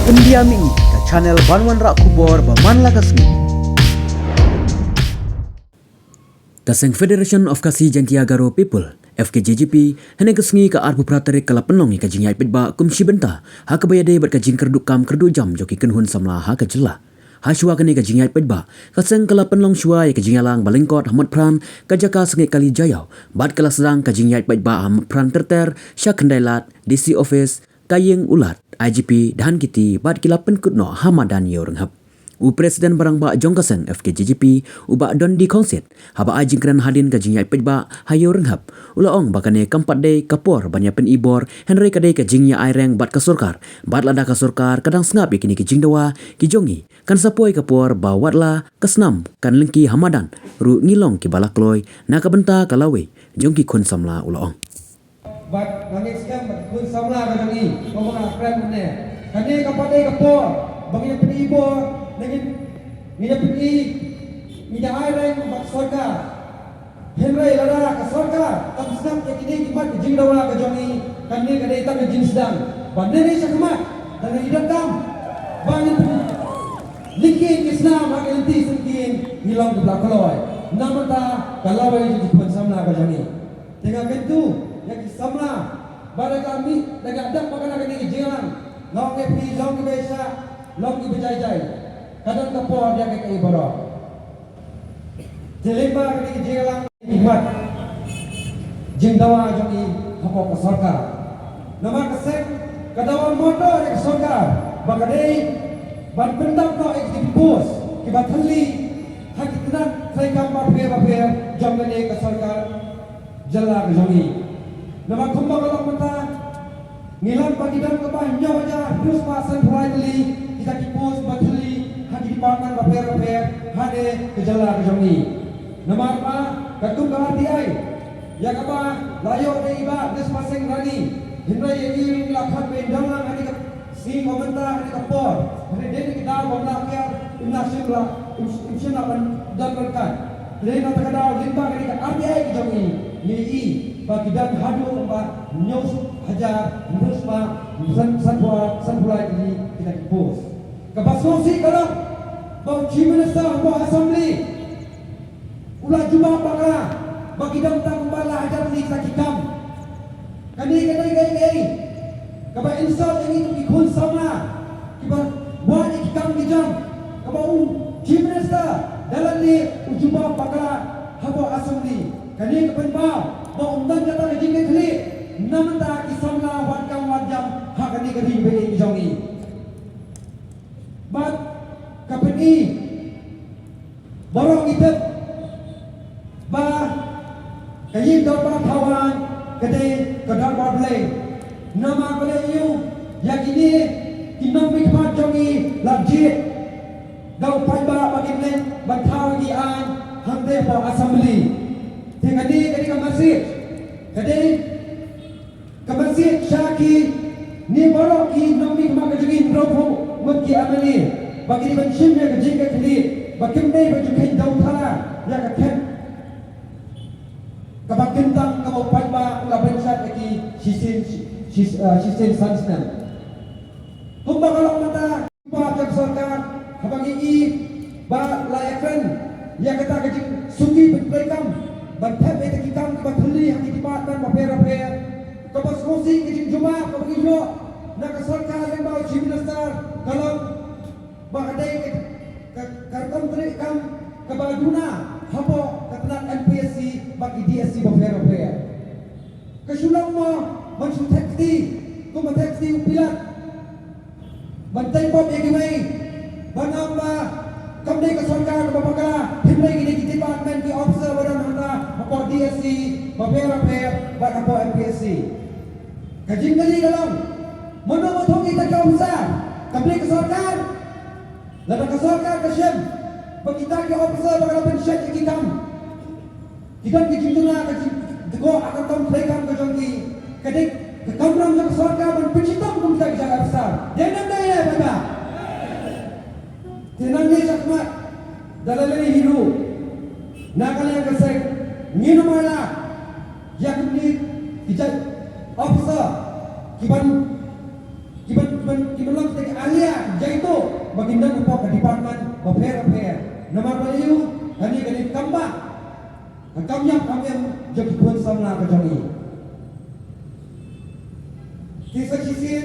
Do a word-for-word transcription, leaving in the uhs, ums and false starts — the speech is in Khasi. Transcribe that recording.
India Mini, ka channel ban wanrah khubor ba man la ka sngi. Ka seng Federation of Khasi Jaintia Garo People, F K J G P, hynne ka sngi ka arphew phra tarik ka la pynlong ïa ka jingïaid paidbah kum shi bynta ha kaba ïadei bad ka jingkyrduh kam kyrduh jam jong ki kynhun samla ha ka jylla. Ha shuwa kane ka jingïaid paidbah, ka seng ka la pynlong shuwa ïa ka jingïalang ba lyngkot ha Motphran, ka jaka sngewkali Jaiaw, bad ka la sdang ka jingïaid paidbah ha Motphran ter ter sha Khyndailad, D C office, ka ïing u Lat, I G P, Dhankheti, bad ki la pynkut noh ha madan Ïew Rynghap. U President ba rangbah jong ka seng F K J G P, u Bah Dundee Khongsit, haba ai jingkren hadien ka jingïaid paidbah ha Ïew Rynghap, u la ong ba kane kam pat dei ka por ban ïa pynibor, hynrei ka dei ka jingïa ai reng bad ka sorkar, bad lada ka sorkar ka dang sngap ïa kine ki jingdawa ki jong ngi, kan sa poi ka por ba watla ka snam kan lyngkhi ha madan ruh ngi long kiba la kloi na ka bynta ka lawei jong ki khun samla, u la ong. Bad nga ngeit skhem ba ki khun samla ka jong ngi, kumba nga kren mynne, kane kam pat dei ka por ba ngin ïa pynibor, ne ngin, ngin ïa pyni, ngin ïa ai reng bad sorkar. Hynrei lada ka sorkar kam sngap ïa kine ki mat ki jingdawa ka jong ngi, kane ka dei tang ka jingsdang ba nangne shakhmat, da ngi donkam ba ngin pynlyngkhi ki snam ha ka lynti syngkien, ngi long kiba la kloi. Namar ta ka lawei jong ki khun samla ka jong ngi. Te nga kyntu ïa ki samla ba da ka mih, da ka dap ba ka na kane ka jingïalang, long kiba phi, long kiba shah, long kiba jai jai, ka don ka por ïa ka kaei baroh. Te lyngba kane ka jingïalang, ki mat jingdawa jong ngi hapoh ka sorkar. Namar ka seng ka dawa mawtawr ïa ka sorkar ba ka dei ban pyndap noh ïa ki post kiba thylli ha ki tnat treikam bapher bapher jong kane ka sorkar jylla ka jong ngi. Namar kumba ka long mynta, ngi lam ba ki don kaba hynñiew hajar hynriew spah sanphew lai tylli kita ki post ba thylli ha ki department bapher bapher hangne ka jylla ka jong ngi. Namar ba katkum ka R T I ïa kaba la ïoh da i Bah Despa Singh Rani, hynrei ïa ngi ruh ngi la khot ba ngin don lang ha kane ka sngi ba mynta, ha kane ka por, hynrei dei na ki daw ba ym lah kiar, ym lah shym lah, ym, ym shym lah ban don ryngkat. Hynrei na kata ka daw lyngba kane ka R T I ka jong ngi, ngi ïohi ba ki don haduh kumba hynñiew hajar hynriew spah san, sanphew, sanphew lai tylli kita ki post. Kaba sngewsih ka long ba u Chief Minister hapoh Assembly u la jubab bakla ba ki don tang kumba lai hajar tylli kita ki kam. Kane ka dei kaei kaei kaba insult ïa ngi kum ki khun samla kiba wad ïa ki kam ki jam, kaba u Chief Minister da lade lade u jubab bakla hapoh Assembly. Kane ka pynpaw ba ym don kata ka jingkitkhlieh na ka bynta ki samla wad kam wad jam ha kane ka ri ba ïeit ka jong ngi. Bad ka pyni, baroh ngi tip ba ka ïing dorbar thaw aiñ ka dei ka dorbar Blei. Namar balei? Ïa kine ki nongmihkhmat jong ngi la jied da u paidbah ba kin leit ban thaw ïa ki aiñ hangtei hapoh Assembly. Te kane ka dei ka message, ka dei ka message sha kine baroh ki nongmihkhmat ka jong ngi, hynriewphew ngut ki M L A, ba ki dei ban shim ïa ka jingkitkhlieh, ba kim dei ban ju kheiñ dewthala ïa ka khet kaba kyntang kaba u paidbah u la pynshad ïa ki shisien, shi, shi, ah, shisien san snem. Kumba ka long mynta, ba ka sorkar, haba ngi i ba la ïakren ïa kata ka jingsuki ban treikam, ban thep ïa kita ki kam kiba thylli ha ki department bapher bapher, kaba sngewsih ka jingjubab kaba ngi ïoh na ka sorkar lyngba u Chief Minister ka long ba ka dei ka, ka, ka rukom treikam kaba duna hapoh ka tnat M P S C bad ki D S C bapher bapher. Ka shu long mo ban shu thep kti kumba thep kti u pilat, ban tei pop ïa kiwei, ban ong ba kam dei ka sorkar kaba bakla, hynrei ki dei ki department, ki officer ba don hangta hapoh D S C bapher bapher bad hapoh M P S C. Ka jingkylli ka long, mano ba thung ïa kita ki officer? Kam dei ka sorkar? Lada ka sorkar ka shem ba kita ki officer ba ka la pynshad ïa ki kam, ki don ki jingduna, ka jingdkoh ha ka kam treikam ka jong ki, ka dei ka kamram jong ka sorkar ban pynshitom kum kita ki jong officer. Dei ne ym dei, paidbah? Te nangne shakhmat, da lei lei hi ruh, na ka liang ka seng, ngin ym ailad ïa kine ki jait officer kiban, kiban ki ban long kita ki ahliya jaitu ba kin nang hapoh ka department bapher bapher. Namar balei? Kane ka dei ka kam ba, ka kam ïap kam im jong ki khun samla ka jong ngi. Te sa shisien